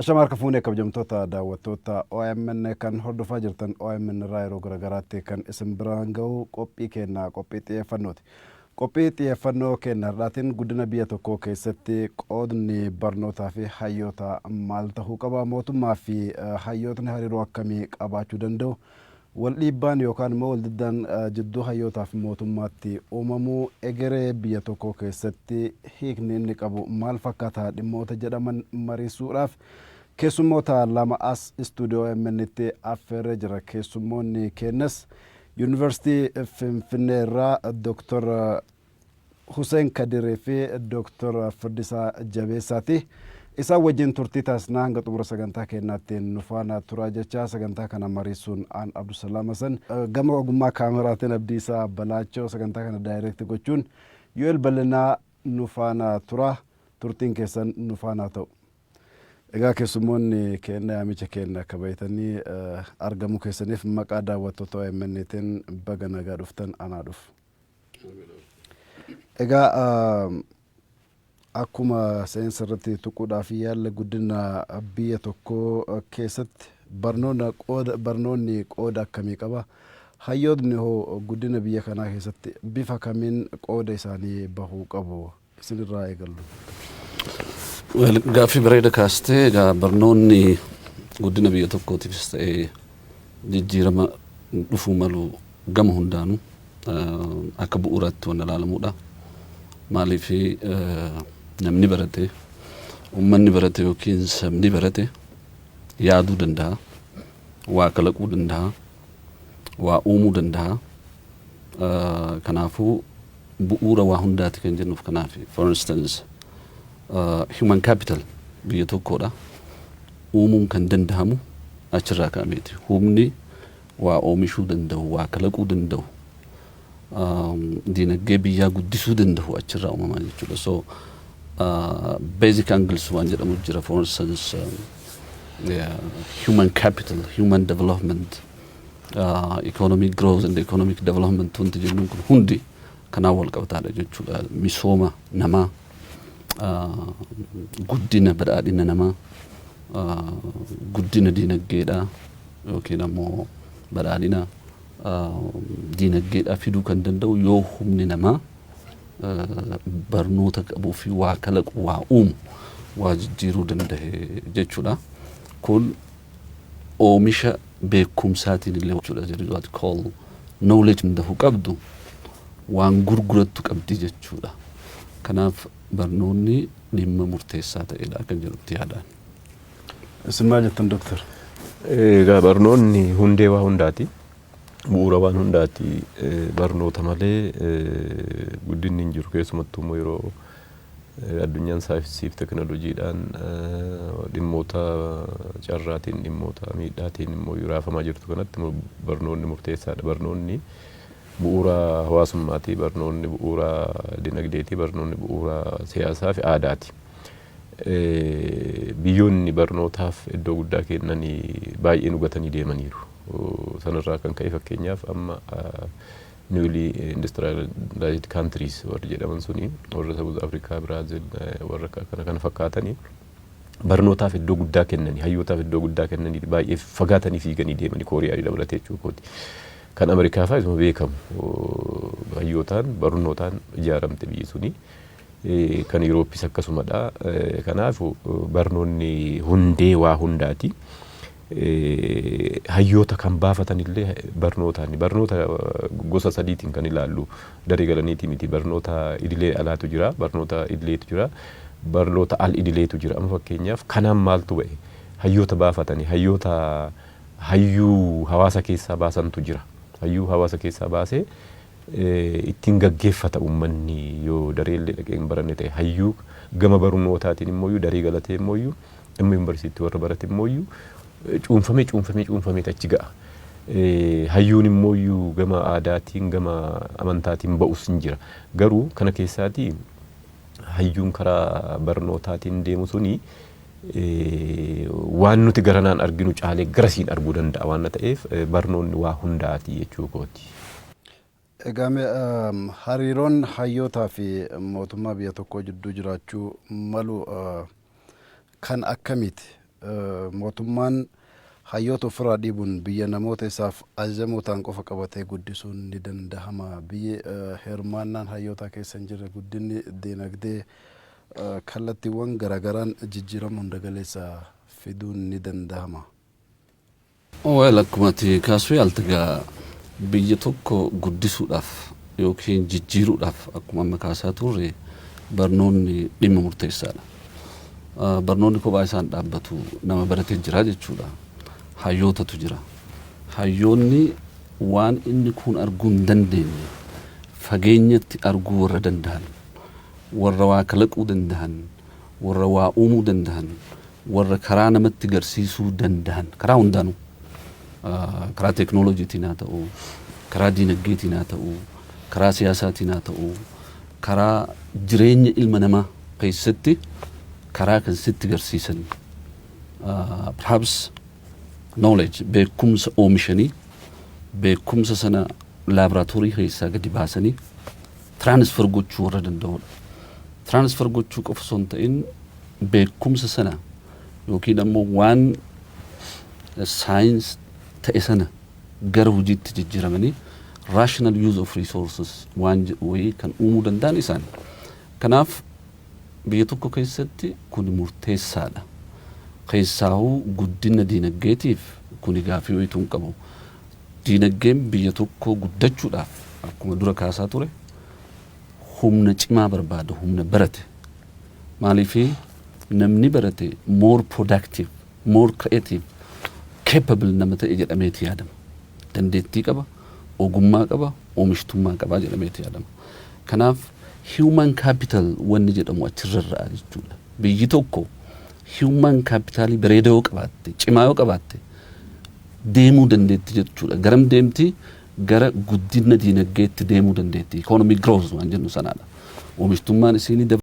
Ashama harka fuunee, kabajamtoota daawwattoota OMN kan hordofaa jirtan, OMN irraa yeroo garaagaraatti kan isin biraan gahu qophii keenna qophii xiyyeeffannooti. Qophii xiyyeeffannoo keenya har'aatiin guddina biyya tokkoo keessatti qoodni barnootaa fi hayyoota maal ta'uu qaba? Mootummaa fi hayyootni hariiroo akkamii qabaachuu danda'u? Wal dhiibbaan yookaan immoo waldiddaan jidduu hayyootaa fi mootummaatti uumamuu egeree biyya tokkoo keessatti hiikni inni qabu maal fakkaata dhimmoota jedhaman mariisuudhaaf keessummoota lama as istuudiyoo OMN'tti affeerree jira. Keessummoonni keenyas Yuunivarsiitii Finfinnee irraa Dooktor Hussein Kadirii fi Dooktor Firdisaa Jabeessaati. Isaan wajjin turtii taasisnaa, hanga xumura sagantaa keenyaatti nu faana turaa jecha sagantaa kana mariisuun aan Abdusalaam Hasan, gama ogummaa kaameraatiin Abdiisaa Balaachoo, sagantaa kana direct gochuun Yu'el Bal'inaa nu faana tura. Turtiin keessan nu faana ta'u. Egaa keessummoonni keenya yaamicha keenya kabajatanii argamuu keessaniif maqaa daawwattoota OMN'tiin baga nagaa dhuftan, anaa dhufu. Egaa akkuma seensa irratti tuquudhaaf yaalle, guddina biyya tokkoo keessatti barnoonni qooda akkamii qaba? Hayyootni hoo guddina biyya kanaa keessatti bifa kamiin qooda isaanii bahuu qabu? Isinirraa eegallu. Gaaffii bareeda kaastee. Egaa barnoonni guddina biyya tokkootiifis ta'ee jijjiirama dhufuu malu gama hundaanuu akka bu'uuraatti waan ilaalamudha. Maaliif, namni barate, uummanni barate yookiin sabni barate yaaduu danda'a, waa kalaquu danda'a, waa uumuu danda'a. Kanaafuu bu'uura waa hundaati kan jennuuf kanaaf. For instance, human capital biyya tokkodha. Uumuun kan danda'amu achirraa ka'ameeti. Humni waa oomishuu danda'u, waa kalaquu danda'u, diinagdee biyyaa guddisuu danda'u achirraa uumamaa jechuudha. So basic angles waan jedhamu jira. For instance, yeah, human capital, human development, economic growth and economic development wanti jennuun kun hundi kanaan wal qabataadha jechuudha. Misooma namaa, guddina badhaadhina namaa, guddina diinagdeedhaa yookiin ammoo badhaadhina diinagdeedhaa fiduu kan danda'u yoo humni namaa barnoota qabuu fi waa kalaqu, waa uumu, waa jijjiiruu danda'e jechuudha. Kun oomisha beekumsaatiin illee jechuudha. There is what call knowledge danda'u qabdu, waan gurgurattu qabdi jechuudha. Kanaaf barnoonni dhimma murteessaa ta'edha kan jedhutti yaadaan. Isin maal jettan, Dooktar? Egaa barnoonni hundee waa hundaati. Bu'uura waan hundaati. Barnoota malee guddinni hin jiru. Keessumattuu immoo yeroo addunyaan saayinsii fi teknooloojiidhaan, dhimmoota carraatiin, dhimmoota miidhaatiin immoo raafamaa jirtu kanatti barnoonni murteessaadha. Barnoonni bu'uura hawaasummaati. Barnoonni bu'uura dinagdeeti. Barnoonni bu'uura siyaasaa fi aadaati. Biyyoonni barnootaaf iddoo guddaa kennanii baay'een hubatanii deemaniiru. Sanarraa kan ka'e, fakkeenyaaf, amma newly industrialized countries warri jedhaman suni, warra South Africa, Brazil, warra kana kana fakkaatanii barnootaaf iddoo guddaa kennanii, hayyootaaf iddoo guddaa kennanii, baay'ee fagaatanii fiiganii deemanii, Kooriyaa dabalatee jechuu kooti. Kan Ameerikaa fa'aa isuma beekamu, hayyootaan barnootaan ijaaramte biyyi suni. Kan Yurooppis akkasumadha. Kanaaf barnoonni hundee waa hundaati. Hayyoota kan baafatan illee barnootaan. Barnoota gosa sadiitiin kan ilaallu, daree galaniiti miti. Barnoota idilee alaatu jira, barnoota idileetu jira, barnoota al idileetu jira. Amma fakkeenyaaf kanaan maaltu ba'e? Hayyoota baafatanii, hayyoota hayyuu hawaasa keessaa baasantu jira. Hayyuu hawaasa keessaa baasee ittiin gaggeeffata uummanni. Yoo dareellee dhaqee hin baranne ta'e, hayyuu gama barnootaatiin immoo daree galatee immoo dhimma yuunivarsiitii warra barate immoo cuunfamee cuunfamee cuunfamee achi ga'a. Hayyuun immoo gama aadaatiin, gama amantaatiin ba'us hin jira. Garuu kana keessaatii hayyuun karaa barnootaatiin deemu suni waan nuti garanaan arginu caalee garasiin arguu danda'a waan ta'eef, barnoonni waa hundaati jechuu kooti. Egaa hariiroon hayyootaa fi mootummaa biyya tokkoo jidduu jiraachuu malu kan akkamiiti? Mootummaan hayyoota ofirraa dhiibuun biyya namoota isaaf ajajamoo ta'an qofa qabatee guddisuun ni dandahama. Biyyi hirmaannaan hayyootaa keessa hin jirre guddinni diinagdee kallattiiwwan garaagaraan jijjiirama hunda galeessa fiduun ni dandahama. Well, akkuma ati kaasuu yaalte egaa, biyya tokko guddisuudhaaf yookiin jijjiiruudhaaf, akkuma amma kaasaa turre, barnoonni dhimma murteessaadha. Barnoonni kophaa isaan dhaabbatu, nama baratee jira jechuudha. Hayyootatu jira. Hayyoonni waan inni kun arguu hin dandeenye fageenyatti arguu warra danda'an, warra waa kalaquu danda'an, warra waa uumuu danda'an, warra karaa namatti garsiisuu danda'an, karaa hundaanuu, karaa teeknooloojiitiin haa ta'u, karaa diinagdeetiin haa ta'u, karaa siyaasaatiin haa ta'u, karaa jireenya ilma namaa keessatti karaa kan sitti garsiisan, perhaps knowledge, beekumsa oomishanii, beekumsa sana laaboraatoorii keessaa gadi baasanii transfer gochuu warra danda'udha. Transfer gochuu qofa osoo hin ta'in, beekumsa sana yookiin ammoo waan science ta'e sana gara hojiitti jijjiiramanii rational use of resources waan jedhu wayii kan uumuu danda'an isaan. Kanaaf biyya tokko keessatti kun murteessaadha. Keessaahuu guddina diinagdeetiif kuni gaafii wayituu hin qabu. Diinagdeen biyya tokko guddachuudhaaf, akkuma dura kaasaa ture, humna cimaa barbaada, humna barate. Maaliifi, namni barate more productive, more creative, capable nama ta'e jedhameeti yaadama. Dandeettii qaba, ogummaa qaba, oomishtummaa qaba jedhameeti yaadama. Kanaaf human capital wanni jedhamu achirra ra'a jechuudha. Biyyi tokko human capitalii bareedaa yoo qabaatte, cimaa yoo qabaatte, deemuu dandeetti jechuudha. Garam deemti? Gara guddina diinagdeetti deemuu dandeetti. Economic growth waan jennu sanaadha. Oomishtummaan isiinii